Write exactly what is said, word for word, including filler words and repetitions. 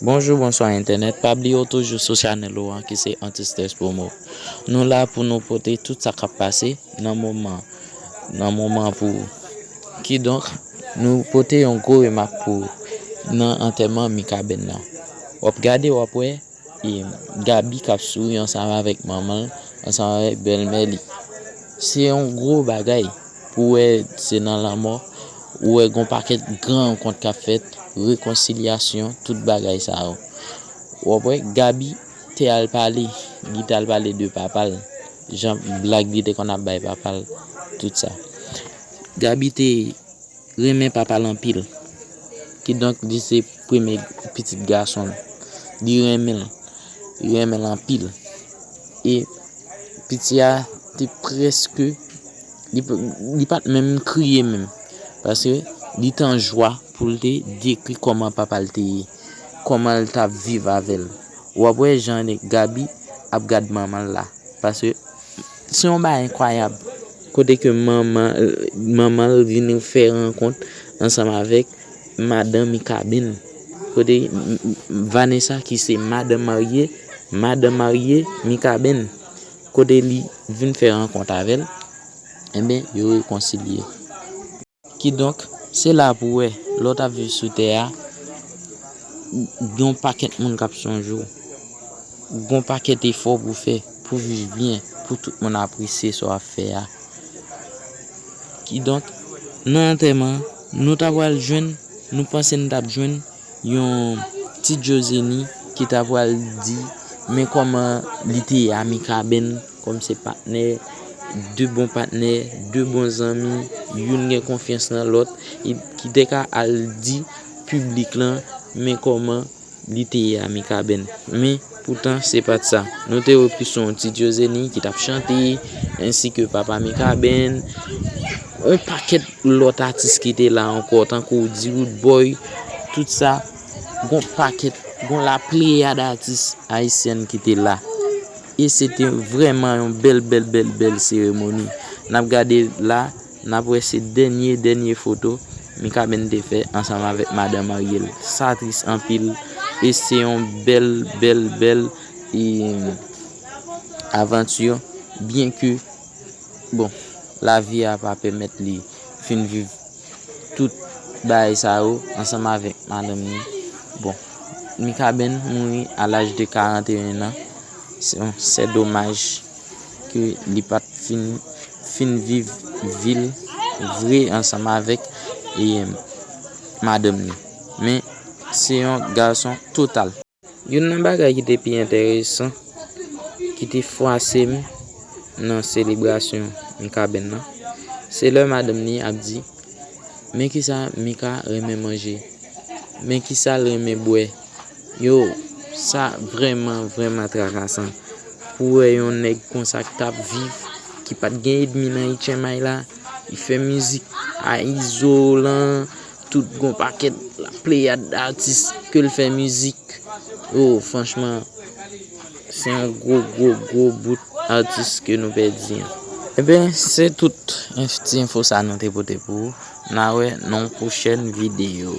Bonjou, bonswa entènèt. Pa bliye w toujou sou chanèl ou an ki se Anti Stress Promo. Nou la pou nou pote tout sa k ap pase nan moman, nan moman pou ou. Kidonk, nou pote yon gwo remak pou ou nan antèman Mikaben nan. W ap gade, w ap wè, e Gaby k ap souri ansanm avèk manman l, ansanm avèk bèlmè li. Se yon gwo bagay pou w wè se nan lanmò, ou wè gon pakèt gran rankont k ap fèt, rekonsilyasyon, tout bagay sa yo. W ap wè Gaby te al pale, li t al pale de papa l, jan blag li te konn ap bay papa l, tout sa. Gaby te renmen papa l anpil. Kidonk, li se premye pitit gason l. Li renmen l. Li renmen l anpil. E piti a te prèske, li, p- li pa t menm kriye menm. Paske li t an jwa pou l te dekri kòman papa l te ye, kòman l t ap viv avè l. W ap wè jan Gaby ap gad manman l la. Paske se yon bagay enkwayab. Kote ke manman, manman l vin fè rankont ansanm avèk madan Mikaben. Kote m- m- Vanessa ki se madan marye, madan marye Mikaben. Kote li vin fè rankont avè l, enben, yo rekonsilye. Kidonk, se la pou w wè, lè w t ap viv sou tè a, gen yon pakèt moun k ap sonje w. Gen yon pakèt efò pou w fè, pou w viv byen, pou tout moun apresye sa w ap fè a. Kidonk, nan antèman an, nou ta pral jwenn, nou panse n t ap jwenn yon ti Jozeni ki ta pral di men kòman li te ye a Mikaben kòm se patnè, de bon patnè, de bon zanmi, youn gen konfyans nan lòt, e ki te ka al di piblik lan men kòman li te ye a Mikaben. Men, poutan, se pa t sa. Nou te wè plis yon ti Jozeni ki t ap chante, ensi ke papa Mikaben, yon pakèt lòt atis ki te la ankò, tankou D-Root Boy, tout sa, gon pakèt, gon lapleyad atis ayisyèn ki te la. E se te vrèman yon bèl, bèl, bèl, bèl seremoni. N ap gade la, n ap wè se dènye, dènye foto Mikaben te fè ansanm avèk madan marye l. Sa tris anpil, e se yon bèl, bèl, bèl, e, avanti, byenke, bon, lavi a pa pèmèt li fin viv tout bagay sa yo ansanm avèk madanm li. Bon, Mikaben mouri a laj de karant e en an. Se, se domaj ke li pa t fin, fin viv vi l vre ansanm avèk, e, madanm li. Men, se yon gason total. Youn nan bagay ki te pi enteresan, ki te fwase m nan selebrasyon Mikaben nan, se lè madanm li ap di, men kisa Mika renmen manje, men kisa l renmen bwè. Yo, sa vrèman, vrèman trakasan. Pou wè yon nèg konsa k t ap viv, ki pa t gen edmi nan H M I la, li fè mizik a izolan, tout gon pakèt pleyad atis ke l fè mizik. Oh, franchman, se yon gwo, gwo, gwo bout atis ke nou pèdi an. Ebyen, se tout enf- ti enfo sa nou te pote pou ou. N a wè nan yon pwochèn videyo.